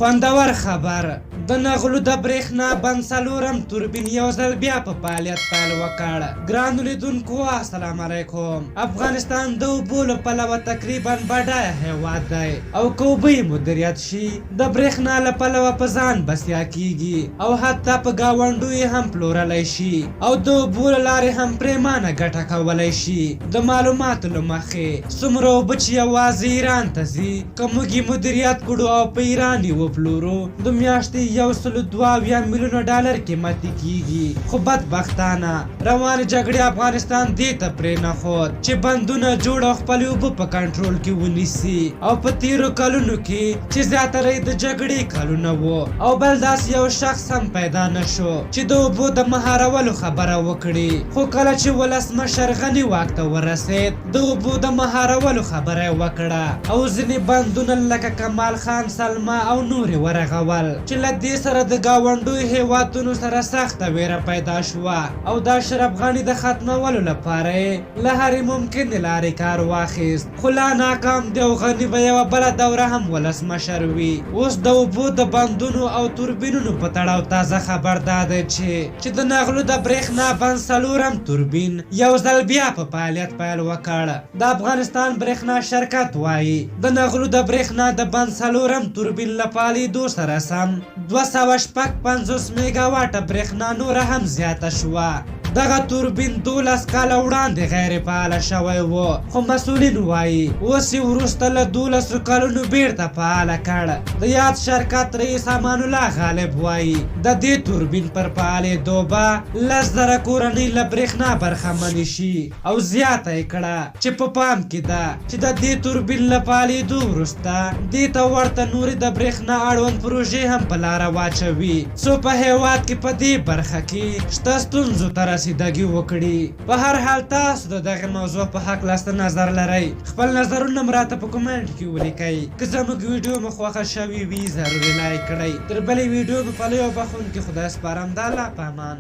خوندور خبر، د نغلو د برېښنا بند څلورم توربین یو ځل بیا په فعالیت پیل وکړ. ګرانو لیدونکو السلام علیکم. افغانستان د اوبو له پلوه تقریبا بډایه هیواد دی او که اوبه یې مدیریت شي د برېښنا له پلوه په ځان بسیا کیږي او حتی په ګاونډو یې هم پلورلی شي او د اوبو له لارې هم پریمانه ګټه کولی شي. د معلوماتو له مخې څومره اوبه چې یوازې ایران ته ځي که موږ یې مدیریت کړو او په ایران یې وپلورو د میاشتې 172 میلیونه ډالر قیمت یې کیږي. خو بدبختانه روانې جګړې افغانستان دې ته پرېنښود چې بندونه جوړ او خپلې اوبه په کنټرول کې ونیسي او په تیرو کلونو کې چې زیاتره یې د جګړې کلونه وو او بل داسې یو شخص هم پیدا نه شو چې د اوبو د مهارولو خبره وکړي. خو کله چې ولسمشر غني واک ته ورسید د اوبو د مهارولو خبره یې وکړه او ځینې بندونه لکه کمال خان، سلما او نور یې ورغول چې له دې سره د ګاونډیو هېوادونو سره سخته ویره پیدا شوه او د اشرف غني د ختمولو لپاره یې له هرې ممکنې لارې کار واخیست، خو لا ناکام دی او غني به یوه بله دوره هم ولسمشر وي. اوس د اوبو د بندونو او توربینونو په تړاو تازه خبر دا دی چې د نغلو د برېښنا بند څلورم توربین یو ځل بیا په فعالیت پیل وکړ. د افغانستان برېښنا شرکت وايي، د نغلو د برېښنا د بند څلورم توربین له فعالېدو سره سم 256 میګاواټه برېښنا نوره هم زیاته شوه. دغه توربین 12 کاله وړاندې غیر فعاله شوی و، خو مسؤلین وايي اوس یې وروسته له 12 کلونو بیرته فعاله کړ. د یاد شرکت رئیس امان الله غالب وايي، د دې توربین پر فعالېدو به 10,000 کورنۍ له برېښنا برخمنې شي او زیاته یې کړه چې په پام کې ده چې د دې توربین له فعالېدو وروسته دې ته ورته نورې د برېښنا اړوند پروژې هم په لاره واچوي، څو په هېواد کې په دې برخه کې شته ستونزو ته رسیدګي وکړي. په هر حال تاسو د دغې موضوع په هکله څه نظر لرئ؟ خپل نظرونه هم راته په کومنټ کې ولیکئ. که زموږ ویډیو مو خوښه شوې وي ضرور یې لایک کړئ. تر بلې ویډیو مو په لوی او بخښونکي خدای سپارم. د الله په امان.